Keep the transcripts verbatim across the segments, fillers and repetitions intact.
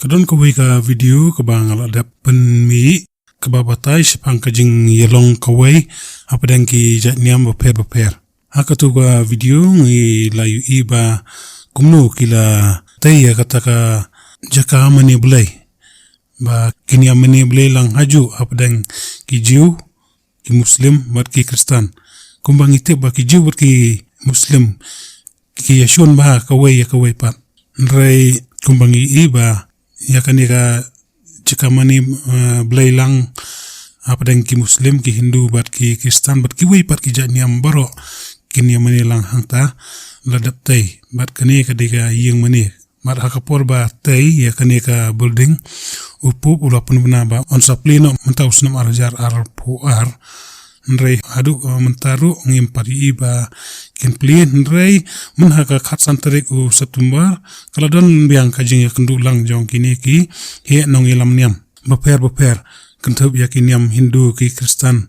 Ka don kawei ka video kaba nga la dep pynmih, kaba batai shaphang ka jingïalong kawei hapdeng ki jait niam bapher bapher. Ha katu ka video ngi la ïohi ba kumno ki la tei ïa kata ka jaka mane blei, ba kin ïa mane blei lang hajuh hapdeng ki Jiw, ki Muslim bad ki Khristan. Kumba ngi tip ba ki Jiw bad ki Muslim ki ïashun bha kawei ïa kawei pat. Hynrei kumba ngi ïohi ba ïa kane ka jaka mane, eh, blei lang hapdeng ki Muslim, ki Hindu bad ki Khristan bad kiwei pat ki jait niam baroh kin ïa mane lang hangta, la dep tei. Bad kane ka dei ka ïing mane. Bad ha ka por ba tei ïa kane ka building, u Pope u la pynbna ba yn sa plie noh mynta u snem ar hajar arphew ar. Hynrei haduh, eh, mynta ruh ngim pat ïohi ba kin plie. Hynrei myn ha ka khatsan tarik u September ka la don biang ka jingïakynduh lang jong kine ki heh nongïalam niam bapher bapher, kynthup ïa ki niam Hindu, ki Khristan,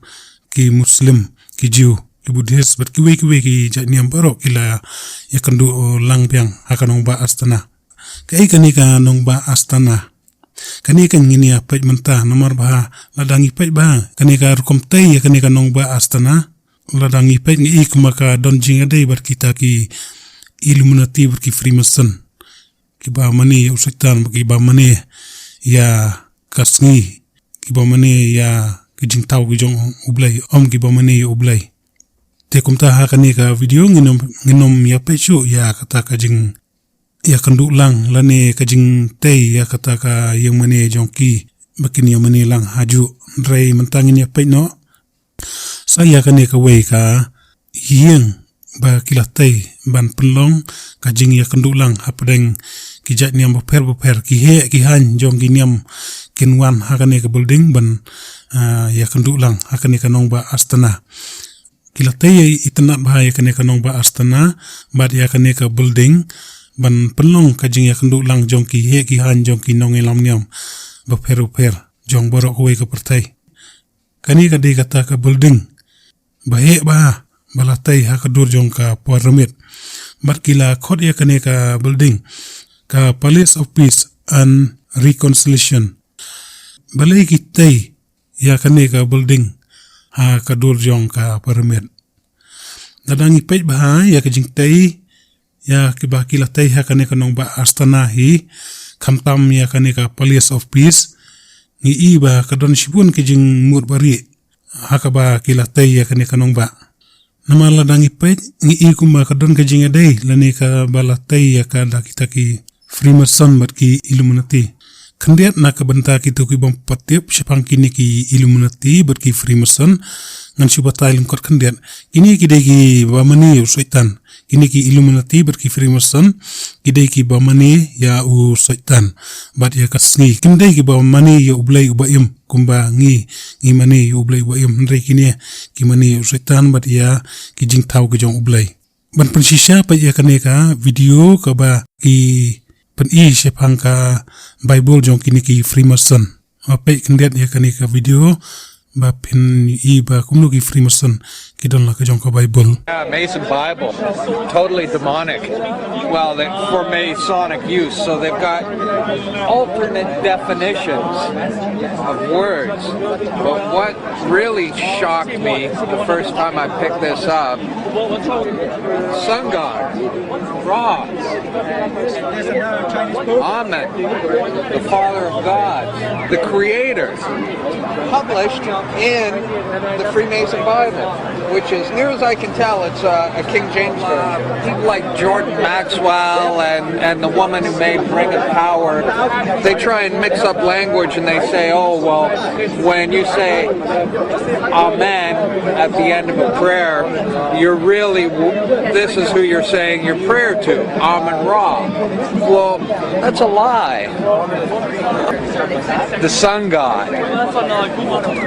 ki Muslim, ki Jiw, ki Buddhist bad kiwei kiwei ki jait niam baroh ki la ïakynduh lang biang ha ka nongbah Astana. Kaei kane ka nongbah Astana? Kane ka ngin ïa peit mynta, namar ba lada ngi peit ba kane ka rukom tei ïa kane ka nongbah Astana, lada ngi peit ngi i kumba ka don jingïadei bad kita ki Illuminati bad ki Freemason, kiba mane ïa u Soitan bad kiba mane ïa ka sngi, kiba mane ïa ki jingthaw ki jong U Blei, ym kiba mane ïa U Blei. Te kumta ha kane ka video ngin ym, ngin ym ïa peit shuh ïa kata ka jing ïakynduh lang lane ka jingtei ïa kata ka ïing mane jong ki ba kin ïa mane lang hajuh. Hynrei mynta ngin ïa peit noh sa ïa kane kawei ka ïing ba ki la tei ban pynlong ka jingïakynduh lang hapdeng ki jait niam bapher bapher, ki heh ki haiñ jong ki niam kin wan ha kane ka building ban, ah, ïakynduh lang ha kane ka nongbah Astana. Ki la tei ïa itynnad bha ïa kane ka nongbah Astana bad ïa kane ka building ban pynlong ka jingïakynduh lang jong ki heh ki haiñ jong ki nongïalam niam bapher bapher jong baroh kawei ka pyrthei. Kane ka dei kata ka building ba heh bha ba la tei ha ka dur jong ka pyramid. Bad ki la khot ïa kane ka building ka Palace of Peace and Reconciliation. Balei ki tei ïa kane ka building ha ka dur jong ka pyramid? Lada ngi peit bha ïa ka jingtei ïa kiba ki la tei ha kane ka nongbah Astana hi, khamtam ïa kane ka Palace of Peace, ngi i ba ka don shibun ki jingmut barieh ha kaba ki la tei ïa kane ka nongbah. Namar lada ngi peit ngi i kumba ka don ka jingïadei lane kaba la tei ïa ka da kita ki Freemason bad ki Illuminati. Khyndiat na ka bynta kito ki bym pat tip shaphang kine ki Illuminati bad ki Freemason, ngan shu batai lyngkot khyndiat. Kine ki dei kiba mane ïa u Soitan. Kine ki Illuminati bad ki Freemason ki dei kiba mane ïa u Soitan bad ïa ka sngi. Kim dei kiba mane ïa U Blei uba im kumba ngi, ngi mane ïa U Blei uba im. Hynrei kine ki mane ïa u Soitan bad ïa ki jingthaw ki jong U Blei. Ban pynshisha, peit ïa kane ka video kaba ki pyni shaphang ka Bible jong kine ki Freemason. Ba peit khyndiat ïa kane ka video ba phin i ba kumno ki Freemason ki don la ka jong ka Bible. Yeah, Mason Bible. Totally demonic. Well, they, for Masonic use, so they've got alternate definitions of words. But what really shocked me the first time I picked this up, Sun God, Ra, Amen, the Father of God, the Creator, published in the Freemason Bible, which, as near as I can tell, it's uh, a King James version. People like Jordan Maxwell and, and the woman who made Ring of Power, they try and mix up language and they say, oh, well, when you say Amen at the end of a prayer, you're really, this is who you're saying your prayer to, Amen Ra. Well, that's a lie. The sun god.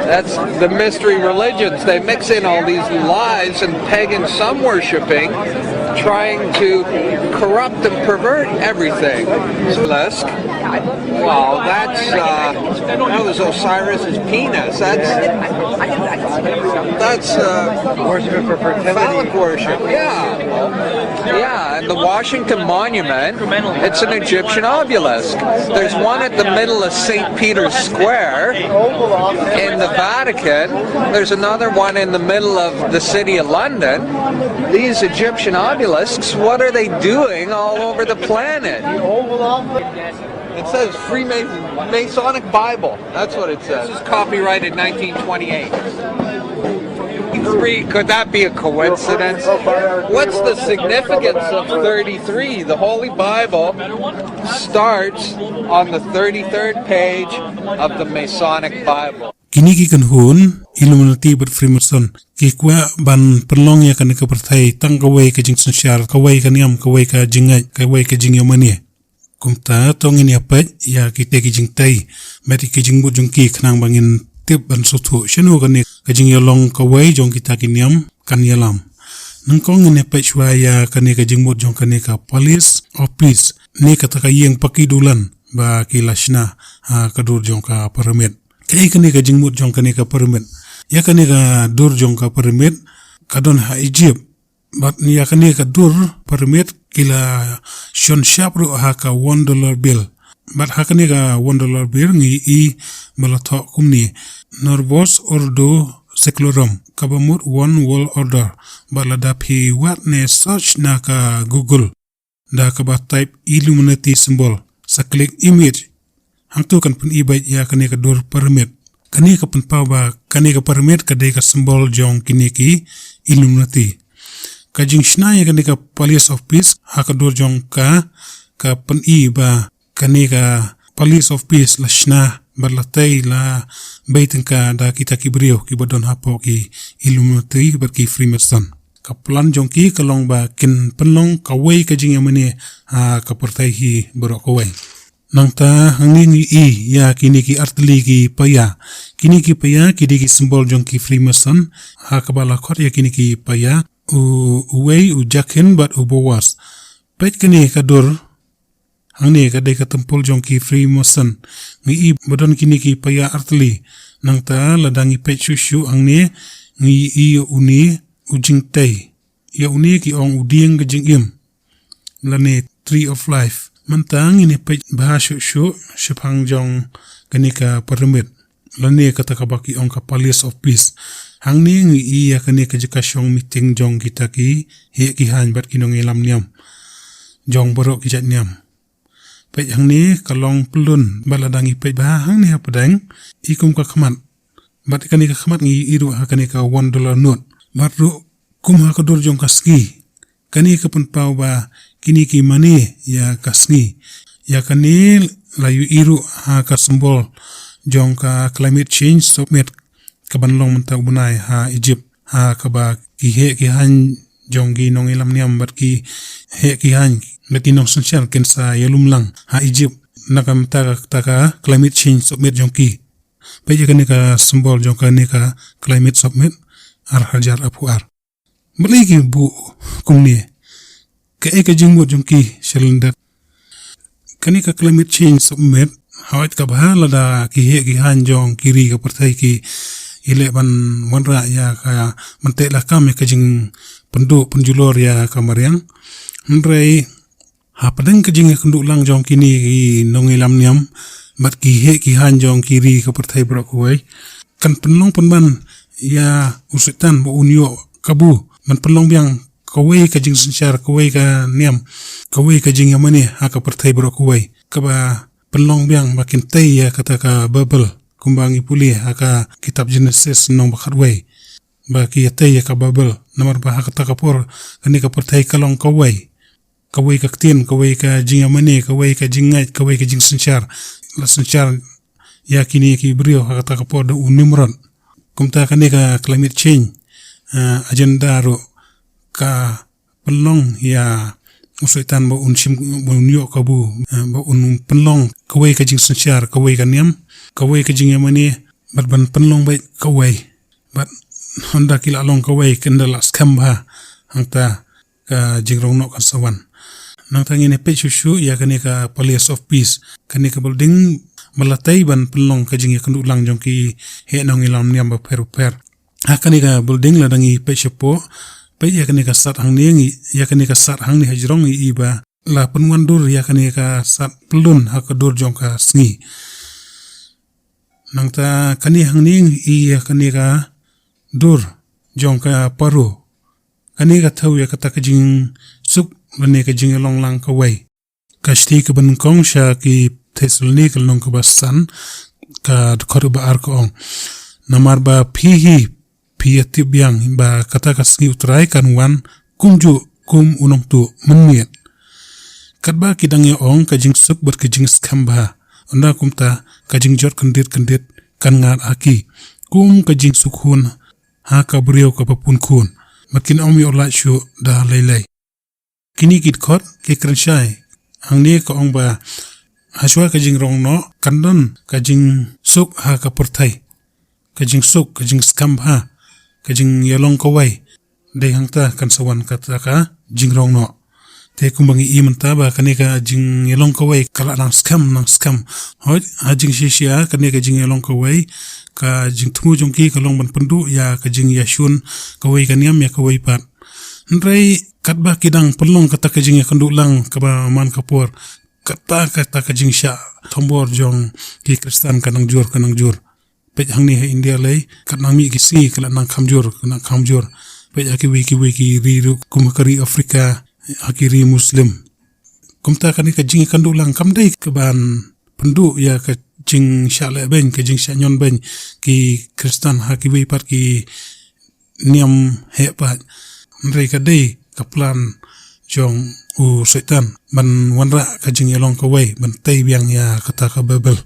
That's the mystery religions. They mix in all these lies and pagan sun worshipping, trying to corrupt and pervert everything. Basilisk, Well, that's uh, that was Osiris's penis. That's that's uh, worship for fertility. Phallic worship. Yeah, yeah. And the Washington Monument. It's an Egyptian obelisk. There's one at the middle of Saint Peter's Square in the Vatican. There's another one in the middle of the city of London. These Egyptian obelisks. What are they doing all over the planet? It says Freemason Masonic Bible. That's what it says. This is copyrighted nineteen twenty-eight. Three, could that be a coincidence? What's the significance of thirty-three? The Holy Bible starts on the thirty-third page of the Masonic Bible. Kine ki kynhun Illuminati bad Freemason ki kwah ban pynlong ïa kane ka pyrthei tang kawei ka jingsynshar, kawei ka niam, kawei ka jingngeit, kawei ka jingïamane. Kumta to ngin ïa peit ïa kita ki jingtei bad ki jingmut jong ki khnang ba ngin tip ban sngewthuh shano kane ka jingïalong kawei jong kita ki niam kan ïalam. Nyngkong ngin ïa peit shuwa ïa kane ka jingmut jong kane ka Palace of Peace, ne kata ka ïing paki dulan ba ki la shna ha ka dur jong ka pyramid. Kaei kane ka jingmut jong kane ka pyramid? Ïa kane ka dur jong ka pyramid ka don ha Egypt. Bad ïa kane ka dur pyramid ki la shon shap ruh ha ka one dollar bill. Bad ha kane ka one dollar bill ngi i ba la thoh kumne: Novus Ordo Seclorum, kaba mut One World Order. Bad lada phi wad ne search na ka Google da kaba type Illuminati symbol, sa click image, hangto kan pyni beit ïa kane ka dur pyramid. Kane ka pynpaw ba kane ka pyramid ka dei ka symbol jong kine ki Illuminati. Ka jingshna ïa kane ka Palace of Peace ha ka dur jong ka, ka pyni ba kane ka Palace of Peace la shna bad la tei, la bei tyngka da kita ki briew kiba don hapoh ki Illuminati bad ki Freemason. Ka plan jong ki ka long ba kin pynlong kawei ka jingïamane ha ka pyrthei hi baroh kawei. Nangta hangne ngi i ïa kine ki artylli ki paia. Kine ki paia ki dei ki symbol jong ki Freemason. Ha kaba la khot ïa kine ki paia, u, uwei u Jachin bad u Boaz. Peit kane ka dur. Hangne ka dei ka templ jong ki Freemason. Ngi i ba don kine ki paia artylli. Nangta lada ngi peit shuh shuh hangne ngi i ïa une u jingtei. Ïa une ki ong u dieng ka jingim lane Tree of Life. Mynta ngin ïa peit bha shuh shuh shaphang jong kane ka pyramid lane kata kaba ki ong ka Palace of Peace. Hangne ngi i ïa kane ka jaka shong meeting jong kita ki heh ki haiñ bad ki nongïalam niam jong baroh ki jait niam. Peit hangne ka long pyllun, bad lada ngi peit bha hangne hapdeng i kum ka khmat. Bad kane ka khmat ngi i ruh ha kane ka one dollar note. Bad ruh kum ha ka dur jong ka sngi. Kane ka pynpaw ba kine ki mane ïa ka sngi. Ïa kane la ïohi ruh ha ka symbol jong ka Climate Change Summit kaban long mynta u bnai ha Egypt, ha kaba ki heh ki haiñ jong ki nongïalam niam bad ki heh ki haiñ bad ki nongsynshar kin sa ïalum lang ha Egypt na ka mynta ka, kata ka Climate Change Summit jong ki. Peit ïa kane ka symbol jong kane ka Climate Summit ar hajar arphew ar. Balei ki buh kumne? Kaei ka jingmut jong ki sha lyndet? Kane ka Climate Change Summit, hawai ka bha lada ki heh ki haiñ jong ki ri ka pyrthei ki ïaleh ban wanrah ïa ka, ban teh lakam ïa ka jingpynduh pynjulor ïa ka mariang. Hynrei hapdeng ka jingïakynduh lang jong kine ki nongïalam niam bad ki heh ki haiñ jong ki ri ka pyrthei baroh kawei, kan pynlong pynban ïa u Soitan ba un ïoh kabu ban pynlong biang kawei ka jingsynshar, kawei ka niam, kawei ka jingïamane ha ka pyrthei baroh kawei, kaba pynlong biang ba kin tei ïa kata ka Babel, kumba ngi pule ha ka kitab Genesis lynnong ba khatwei. Ba ki ïatei ïa ka Babel, namar ba ha kata ka por kane ka pyrthei ka long kawei. Kawei ka ktien, kawei ka jingïamane, kawei ka jingngeit, kawei ka jingsynshar. La synshar ïa kine ki briew ha kata ka por da u Nimrod. Kumta kane ka climate change, eh, agenda ruh ka pynlong ïa u Soitan ba un shim, ba un ïoh kabu, eh, ba un pynlong kawei ka jingsynshar, kawei ka niam, kawei ka jingïamane, bad ban pynlong beit kawei. Bad hynda ki la long kawei, kin da la skhem bha, hangta ka jingrong noh kan sa wan. Nangta ngin ïa peit shuh shuh ïa kane ka Palace of Peace. Kane ka building ba la tei ban pynlong ka jingïakynduh lang jong ki heh nongïalam niam bapher bapher. Ha kane ka building lada ngi peit shapoh, peit ïa kane ka sad hangne ngi, ïa kane ka sad hangne hajrong ngi i ba la pynwan dur ïa kane ka sad pyllun ha ka dur jong ka sngi. Nangta kane hangne ngi i ïa kane ka dur jong ka Paro. Kane ka thew ïa kata ka jingsuk lane ka jingïalong lang kawei. Ka shithi kaba nyngkong sha ki Thessaloni ka lynnong kaba san, ka dkhot ba ar ka ong: Namar ba phi hi phi ïa tip biang ba kata ka sngi U Trai kan wan kumjuh kum u nongtuh mynmiet. Katba ki dang ïa ong ka jingsuk bad ka jingskhem bha, ynda kumta ka jingjot kyndit kyndit kan ngat ha ki, kum ka jingsuk hun ha ka briew kaba pun khun, bad kin ym ïoh lait shuh da lei lei. Kine ki dkhot ki kren shai hangne ka ong ba hashwa ka jingrong noh kan don ka jingsuk ha ka pyrthei. Ka jingsuk, ka jingskhem bha, ka jingïalong kawei. Dei hangta kan sa wan kata ka jingrong noh. Te kumba ngi i mynta ba kane ka jingïalong kawei ka la nang skhem, nang skhem. Hooid, ha jingshisha kane ka jingïalong kawei, ka jingthmu jong ki ka long ban pynduh ïa ka jingïashun kawei ka niam ïa kawei pat. Hynrei katba ki dang pynlong kata ka jingïakynduh lang kaba man ka por, kata, kata ka jingshah thombor jong ki Khristan ka nang jur, ka nang jur. Peit hangne ha India lei, kat nang mih ki sngi ka la nang kham jur, ka nang kham jur. Peit ha kiwei kiwei ki ri ruh kum ha ka ri Africa, ha ki ri Muslim. Kumta kane ka jingïakynduh lang kam dei kaban pynduh ïa ka jingshah lehbeiñ, ka jingshah ñion beiñ ki Khristan ha kiwei pat ki niam heh pat. Hynrei ka dei ka plan jong u Soitan ban wanrah ka jingïalong kawei, ban tei biang ïa kata ka Baibl.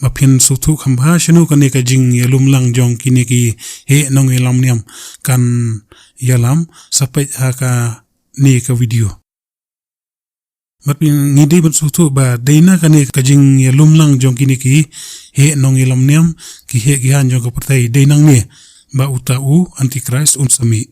Ba phin sngewthuh kham bha shano kane ka jingïalum lang jong kine ki heh nongïalam niam kan ïalam, sa peit ha kane ka video. Bad ngi dei ban sngewthuh ba dei na kane ka jingïalum lang jong kine ki heh nongïalam niam, ki heh ki haiñ jong ka pyrthei, dei nangne ba uta u Antichrist un sa mih.